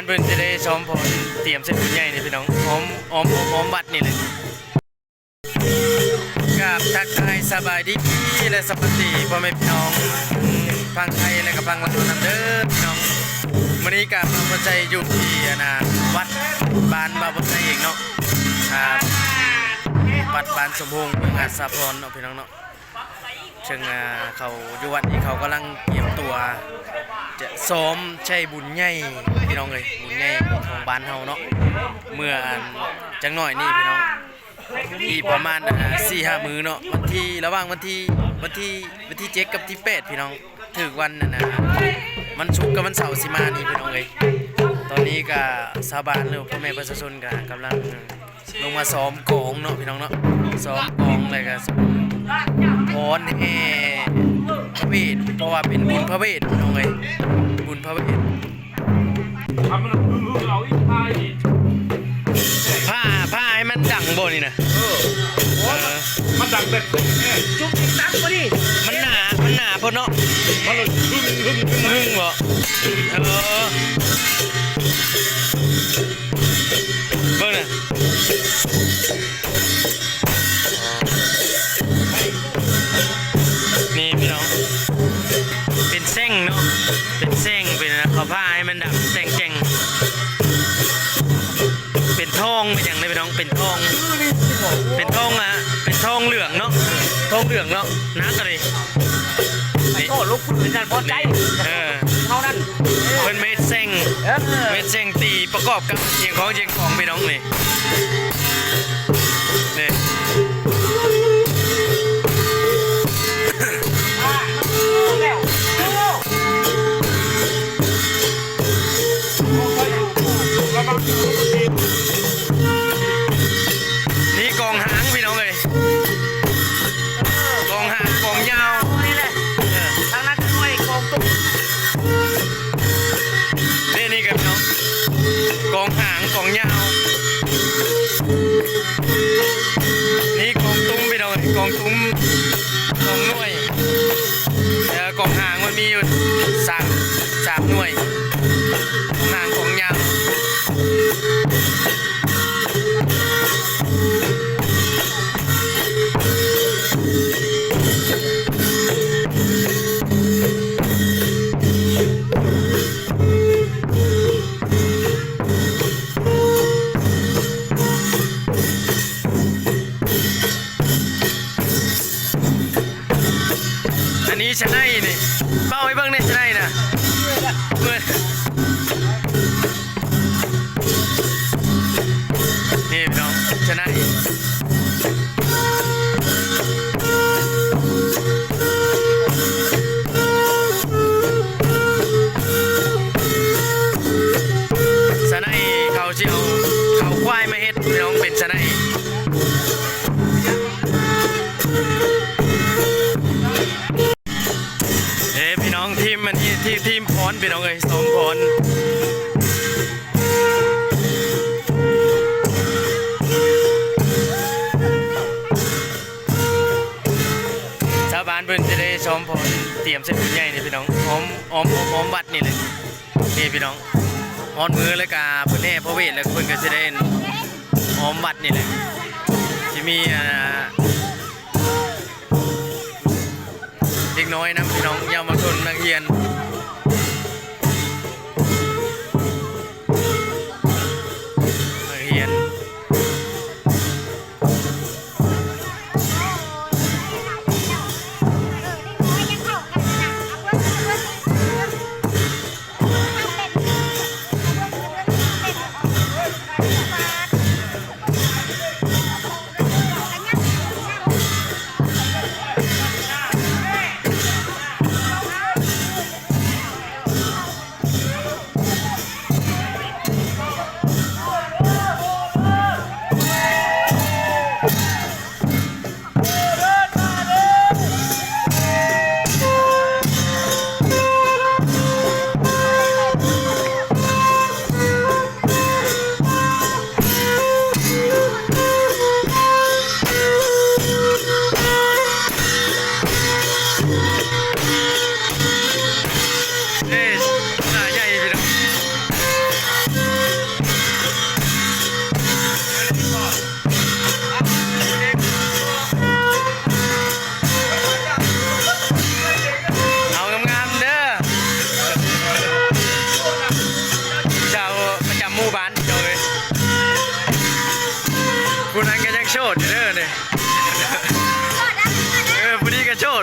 ເພິ່ນຊິໄດ້ຊ້ອມຟ້ອນຕຽມໃສ່ບຸນໃຫຍ່ນີ້ພີ່ນ້ອງ ອ້ອມ ອ້ອມ ອ້ອມວັດນີ້ແຫຼະ. ກາບທັກທາຍສະບາຍດີ ແລະ ສະຫວັດດີພໍ່ແມ່ພີ່ນ້ອງ ອືມ ຝັ່ງໄທ ແລະ ກະຝັ່ງລາວນຳເດີພີ່ນ້ອງ. ມື້ນີ້ກະມາພໍໃຈຢູ່ທີ່ ອັນນ່າ ວັດບ້ານບ່າວພໍໃຈເອງເນາະ ອ່າ ວັດບ້ານສົມພົງ ເມືອງຫາດສາພອນເນາະພີ່ນ້ອງເນາະ. ເຊິ່ງ ອ່າ ເຂົາຢູ່ວັດນີ້ເຂົາກຳລັງກຽມຕົວຈະຊ້ອມໃສ່ບຸນໃຫຍ່ພີ່ນ້ອງເອີຍ ບຸນໃຫຍ່ຂອງບ້ານເຮົາເນາະ. ເມື່ອອັນຈັກໜ້ອຍນີ້ພີ່ນ້ອງ ອີກປະມານ ອ່າ ສີ່ຫ້າມື້ເນາະ ວັນທີ ລະຫວ່າງວັນທີ ວັນທີ ວັນທີເຈັດກັບທີແປດພີ່ນ້ອງ ຖືກວັນ ອັນນ່າ ວັນສຸກກັບວັນເສົາຊິມານີ້ພີ່ນ້ອງເອີຍ. ຕອນນີ້ກະຊາວບ້ານ ຫຼື ພໍ່ແມ່ປະຊາຊົນກະກຳລັງ ລົງມາຊ້ອມກອງເນາະພີ່ນ້ອງເນາະ ຊ້ອມກອງ ແລ້ວກະຟ້ອນແຫ່ພະເວດ ເພາະວ່າເປັນບຸນພະເວດພີ່ນ້ອງເອີຍ ບຸນພະເວດ. ຜ້າ ຜ້າໃຫ້ມັນດັງບໍ່ນີ້ນະ? ເອີ ໂອ້ ມັນດັງແບບ ຈຸກຕິກຕັກບໍ່ນີ້ ມັນໜາ ມັນໜາໂພດເນາະ ມັນລະ ງຶ້ງ ງຶ້ງ ງຶ້ງ ງຶ້ງບໍ່? ເອີ ເບິ່ງນະ ນີ້ພີ່ນ້ອງ ເປັນແສັງເນາະ ເປັນແສັງ ເປັນເຂົາພາໃຫ້ມັນດັງແຈ້ງໆ ເປັນທອງ ເປັນຫຍັງເດ້ພີ່ນ້ອງ ເປັນທອງ ເປັນທອງ ອ່າ ເປັນທອງເຫຼືອງເນາະ ທອງເຫຼືອງເນາະ ໜັກອັນນີ້. ນີ້ ໂອ້ ລູກຜູ້ອື່ນນັ້ນພໍໃຈ ເອີ ເຮົານັ້ນ ເພິ່ນມາເຮັດແສັງ ເອີ ເຮັດແສັງຕີປະກອບກັບສຽງຂອງ ສຽງຂອງພີ່ນ້ອງນີ້ ນີ້ ນີ້ກອງຫາງພີ່ນ້ອງເອີຍ ກອງຫາງກອງຍາວ ນີ້ແຫຼະ ເອີ ທາງນັ້ນກະໜ່ວຍກອງຕຸ້ມ ນີ້ ນີ້ກະພີ່ນ້ອງ ກອງຫາງກອງຍາວ ນີ້ກອງຕຸ້ມພີ່ນ້ອງເອີຍ ກອງຕຸ້ມສອງໜ່ວຍ ແລ້ວກອງຫາງມັນມີຢູ່ສາມ ສາມໜ່ວຍ ກອງຫາງກອງຍາວ. ອັນນີ້ຊະໄນນີ້ ເປົ່າໃຫ້ເບິ່ງແດ່ຊະໄນນະ ເບິ່ງ ນີ້ພີ່ນ້ອງ ຊະໄນ ຊະໄນ ເຂົາຊິເອົາເຂົ້າຄວາຍມາເຮັດ ພີ່ນ້ອງ ເປັນຊະໄນ. ເອີ ພີ່ນ້ອງ ທີມອັນນີ້ ທີມ ທີມຟ້ອນ ພີ່ນ້ອງເອີຍ ຊ້ອມຟ້ອນ ຊາວບ້ານເພິ່ນຊິໄດ້ຊ້ອມຟ້ອນ ຕຽມໃສ່ບຸນໃຫຍ່ນີ້ພີ່ນ້ອງ ອ້ອມ ອ້ອມ ອ້ອມວັດນີ້ແຫຼະ ນີ້ພີ່ນ້ອງ ຮອດມື້ແລ້ວກະເພິ່ນແຫ່ພະເວດ ແລ້ວເພິ່ນກະຊິໄດ້ອ້ອມວັດນີ້ແຫຼະ ຊິມີ ອ່າ ເດັກນ້ອຍນຳພີ່ນ້ອງ ເຍົາວະຊົນ ນັກຮຽນ ນັກຮຽນ.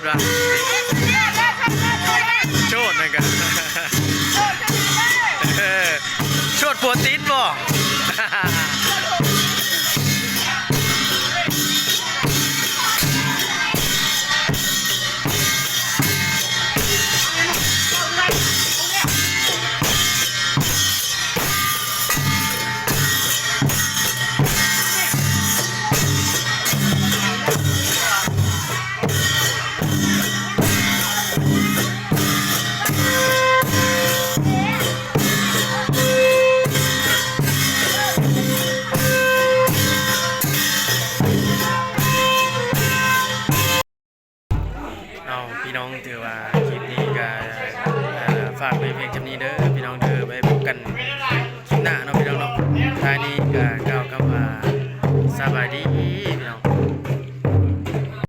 ໂສດນັ້ນກະ ເອີ ໂສດຜົວຕິດບໍ່? ເອົາ ພີ່ນ້ອງ ຖືວ່າຄລິບນີ້ກະ ເອີ ຝາກໄວ້ພຽງສ່ຳນີ້ເດີ ພີ່ນ້ອງເດີ ໄວ້ພົບກັນ